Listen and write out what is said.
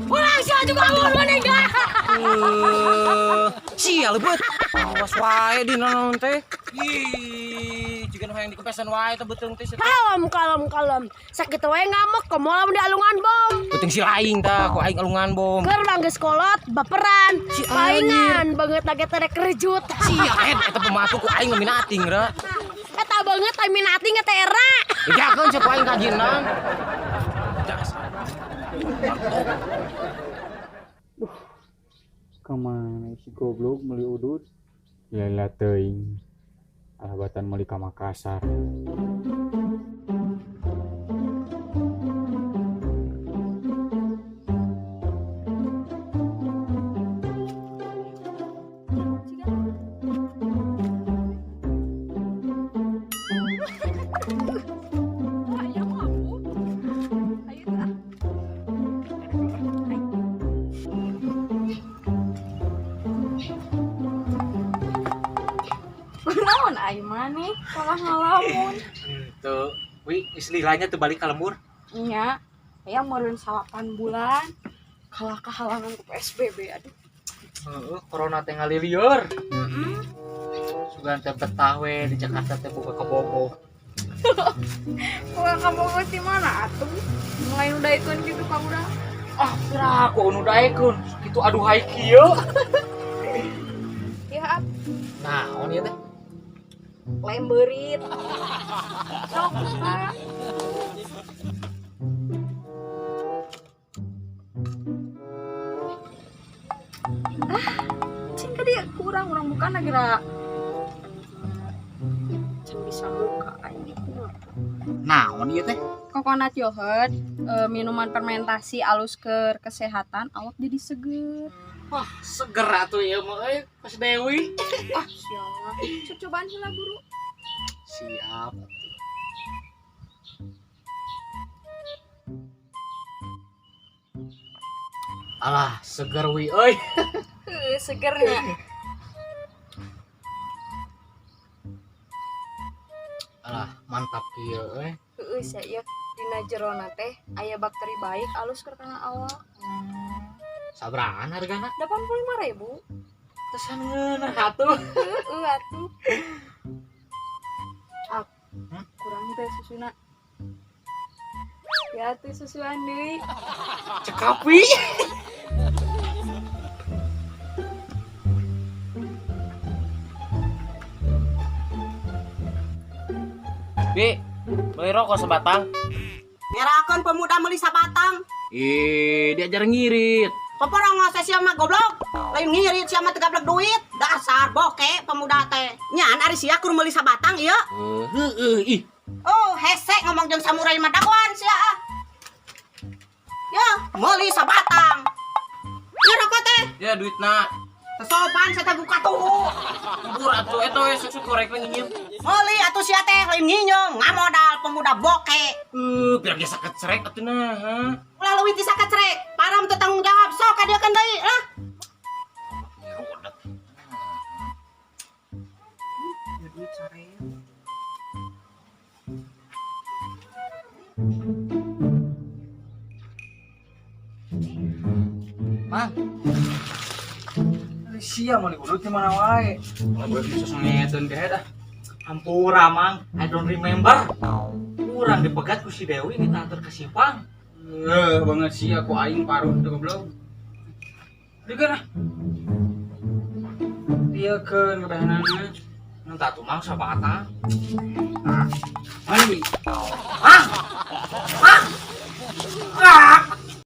Ulah sia juga mun meninggal. Sia leubet. Awas wae di naon teh. Ih, jiga nu hayang dikepesan wae teh beuteung teh. Kalem kalem kalem. Sakitu wae ngamuk komo lamun dialungan bom. Beuteung si laing tah, ku aing alungan bom. Keur geus kolot baperan. Si Paingan banget lagi teh kerejut. Sia ed eta pematu ku aing minating ra. Eta banget ai minating teh era. Bejakeun sia ku aing kajinang. Dasar. Kemana si goblok meuli udut? Lila teuing. Alabatan meuli ka Makassar. Naon ai maneh kalah ngalamun. Tuh, wi istilahnya tuh balik ka lembur. Nya, aya meureun 8 bulan kalah kahalangan ku PSBB aduh. Heeh, corona teh ngalilieur. Heeh. Sugan teh betah we di Jakarta teh buka kabogoh. Buka kabogoh di mana atuh? Mulai nu daekeun kitu ka urang. Ah, pira aku nu daekeun. Kitu aduh hai kieu. Ya, ap. Naon ieu teh? Lem beurit. Sok buka. Ah, cing ka dieu kurang urang buka na geura. Can bisa buka aing kumaha. Naon ieu teh? Coconut yogurt, minuman fermentasi alus ke kesehatan, awak jadi seger. Wah, seger atuh ieu mah euy, pas Dewi. Ah, siapa? Sok cobaan heula buru. Siap. Alah, seger wi euy. Heuh, segernya. Alah, mantap kieu euy. Heueuh sia ieu dina jerona teh aya bakteri baik alus keur kana awak. Sabarahan hargana? 85.000. Tesan ngeunah atuh. Heueuh atuh. Ah, kurang teh susuna. Ya tuh susuan deui. Cekap wi. Bi, beli rokok sebatang. Ngerakeun pemuda meuli sabatang. Ih, diajar ngirit. Paporong sia mah goblok. Lain ngirit sia mah teu gablek duit. Dasar boke pemuda teh. Nyan ari sia kur meuli sabatang ieu. Heeh, ih. Oh, hese ngomong jeung samurai mah dagoan sia ah. Ya, meuli sabatang. Ieu rokok teh. Ya duitna. Sopan saya teh buka tuh. Kubur atuh eta we susu korek we nginjem. Meuli atuh sia teh lain nginjem, ngamodal pemuda boke. Biar geus sakecrek atuh nah, ha. Ulah leuwih ti sakecrek. Param teu tanggung jawab sok ka dieu deui lah. Rodet. Ya duit sare. Mang. Sia meuli udut di mana wae. Lah gue bisa sengeteun kehed ah. Hampura mang, I don't remember. Kurang dipegat ku si Dewi minta antar ke Simpang. Banget sia ku aing parut teu goblok. Dikeun ah. Dieukeun kebehanana. Entah tuh mang sabatang. Nah, mana wi? Mang! Mang! Ah!